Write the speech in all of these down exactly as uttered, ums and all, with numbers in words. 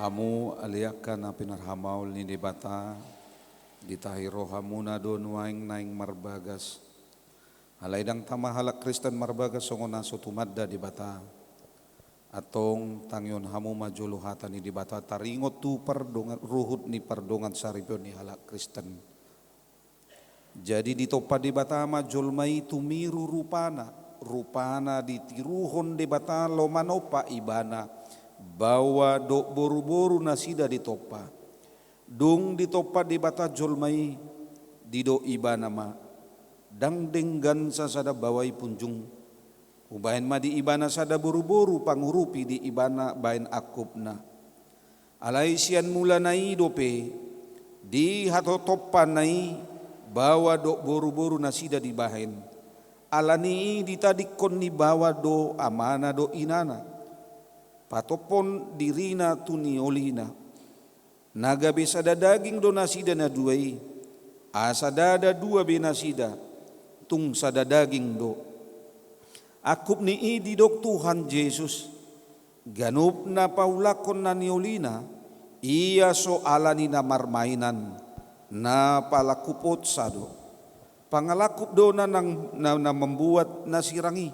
Hamu ale angka na pinarhamaol ni Debata, ditahi rohamuna do nuaeng naeng marbagas. Alai ndang tama halak Kristen marbagas songon na so tumanda Debata. Antong tangihon hamu ma jolo hata ni Debata taringot tu pardongan, ruhut ni pardongan saripeon ni halak Kristen. Jadi ditompa Debata ma jolma i tumiru rupana, rupana ditiruhon Debata laho manompa ibana, baoa dohot boruboru nasida ditompa. Dung ditompa Debata jolma i, didok ibana ma, ndang denggan sasada baoa i punjung. Hubahen ma di ibana sada boruboru pangurupi di ibana bahen angkupna. Alai sian mulana i dope, di hatotompana i, baoa dohot boruboru nasida dibahen. Alani i ditadingkon ni baoa do amana dohot inana. Patophon dirina tu niolina. Na gabe sada daging do nasida na dua i, asa ndada dua be nasida, tung sada daging do. Angkup ni i didok Tuhan Jesus, ganup na paulakhon na niolina, ia so ala ni na marmainan, na palangkuponsa do. Pangalangkup do na, na, na, na mambuat na sirang i.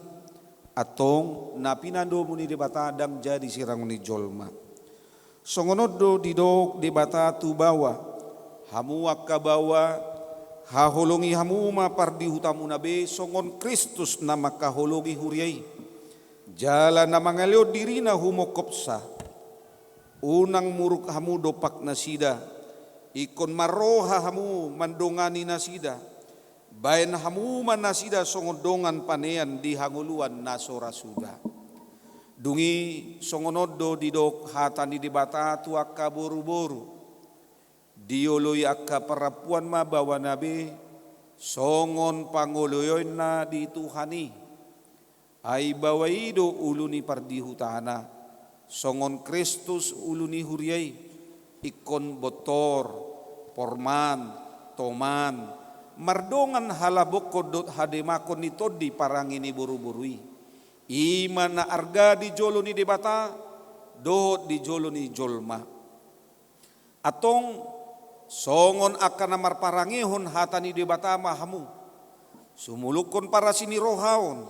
Antong na pinandomu ni Debata ndang jadi sirangon ni jolma. Songon on do didok Debata tu baoa, hamu angka baoa, haholongi hamu ma pardihutamuna be songon Kristus na mangkaholongi huria i. Jala na mangalehon dirina humongkopsa. Unang muruk hamu dompak nasida, ingkon marroha hamu mandongani nasida. Bahen hamu ma nasida songon dongan panean di hangoluan na so ra suda. Dung i songon on do didok hata ni Debata tu angka boruboru. Dioloi angka parampuan ma baoana be, songon pangoloionna di Tuhan i. Ai baoa i do ulu ni pardihutana, songon Kristus ulu ni huria i, ingkon bontor, porman, toman, mardongan halambokon dohot hademahon ni tondi parange ni boruboru i. I ma na arga di jolo ni Debata, dohot di jolo ni jolma. Antong, songon angka na marparangehon hata ni Debata ma hamu. Sumulukhon parasi ni roha on,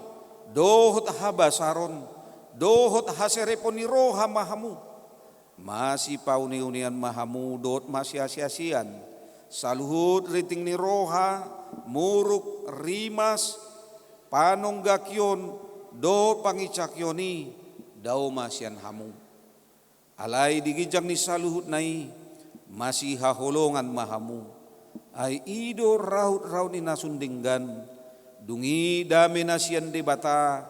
dohot habasaron, dohot haserepon ni roha ma hamu. Masipauneunean ma hamu dohot masiasiasian. Saluhut rinting ni roha, muruk, rimas, panonggakion, dohot panginsakion i, dao ma sian hamu. Alai di ginjang ni saluhutna i, masihaholongan ma hamu. Ai i do rahut-rahut ni na sun denggan, dung i dame na sian Debata,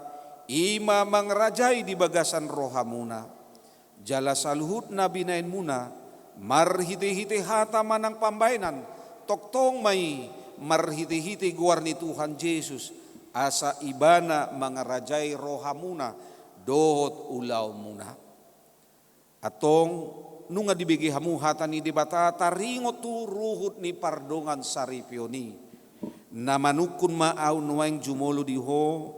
i ma mangarajai di bagasan rohamuna. Jala saluhut na binahenmuna, marhitehite hata manang pambahenan, tongtong ma i marhitehite goar ni Tuhan Jesus, asa Ibana mangarajai rohamuna dohot ulaonmuna. Antong, nunga dibege hamu hata ni Debata taringot tu ruhut ni pardongan saripeon i. Na manungkun ma ahu nuaeng jumolo di ho,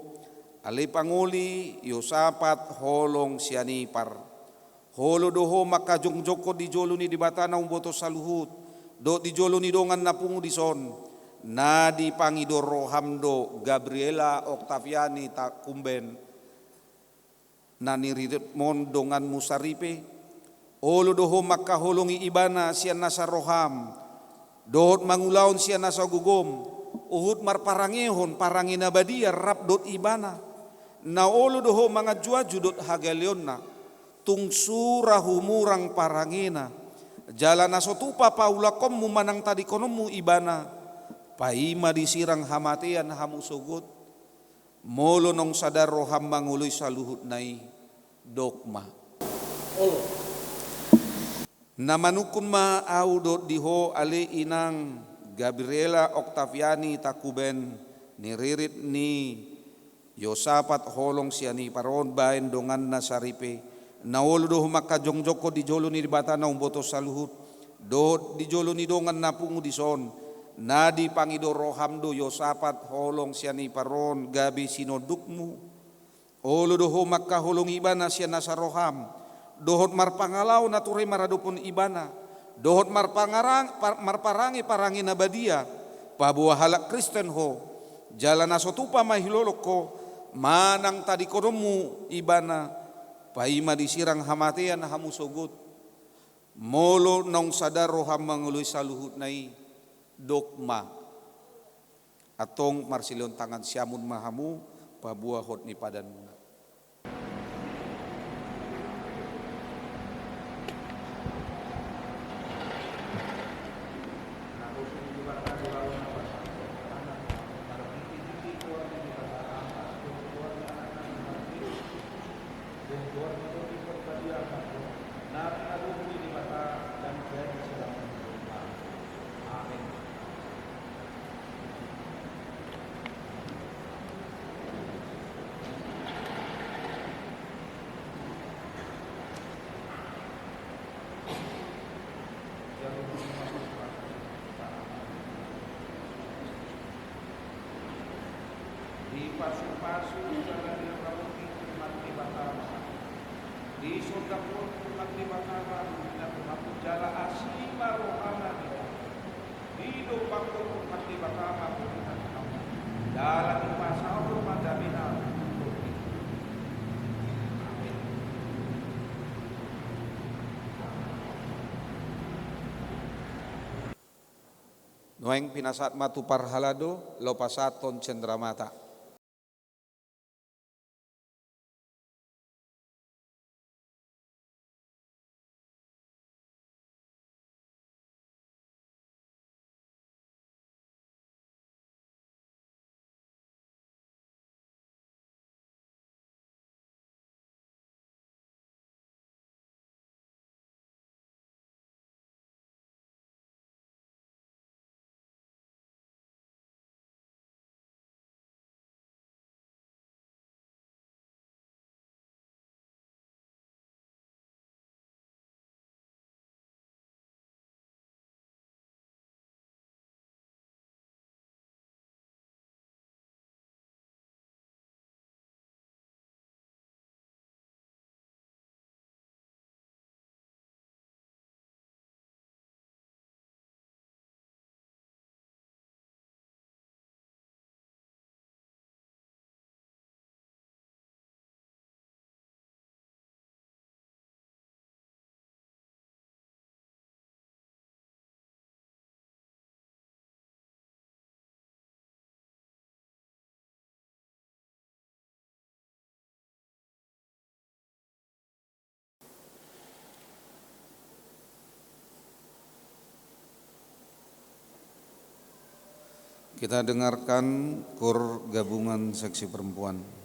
ale pangoli Josapat holong sian Ipar. Olo do ho mangkajongjongkon di jolo ni Debata na umboto saluhut, dohot di jolo ni dongan na pungu dison, na dipangido roham do Gabriela Oktaviani Takuben, na niriritmon donganmu saripe. Olo do ho mangkaholongi ibana sian nasa roham, dohot mangulahon sian nasa gogom, huhut marparangehon parange na badia rap dohot ibana. Na olo do ho manganjuanju dohot hagaleonna, tung sura humurang parangena. Jala na so tupa paulakhonmu manang tadingkononmu ibana, paima disirang hamatean hamu sogot. Molo naung sada roham mangoloi saluhutna i, dok ma. Olo. Na manungkun ma ahu dohot di ho ale inang Gabriela Oktaviani Takuben, niririt ni Josapat holong sian Ipar on bahen donganna saripe, na olo do ho mangkajongjongkon di jolo ni Debata na umboto saluhut, dohot di jolo ni dongan na pungu dison, na dipangido roham do Josapat holong sian Ipar on gabe sinondukmu. Olo do ho mangkaholongi ibana sian nasa roham, dohot marpangalaho na ture maradophon Ibana, dohot marpangarang-, par-, marparange parange na badia, paboa halak Kristen ho, jala na so tupa mahilolong ho, manang tadingkononmu Ibana, paima disirang hamatean hamu sogot. Molo naung sada roham mangoloi saluhutna i, dok ma. Antong marsilehon tangan siamun ma hamu, paboa hot ni padanmuna. Amin. Dipasupasu jala dirahoti Tuhan Debata ma. Disondangkon Tuhan Debata ma, na Tuhan jala asi ma rohana. Didompakkon Tuhan Debata ma, jala dipasaorhon ma damena. Amin. Nuaeng pinasahat ma tu parhalado, laho pasahathon cendramata. Kita dengarkan Kor Gabungan Seksi Perempuan.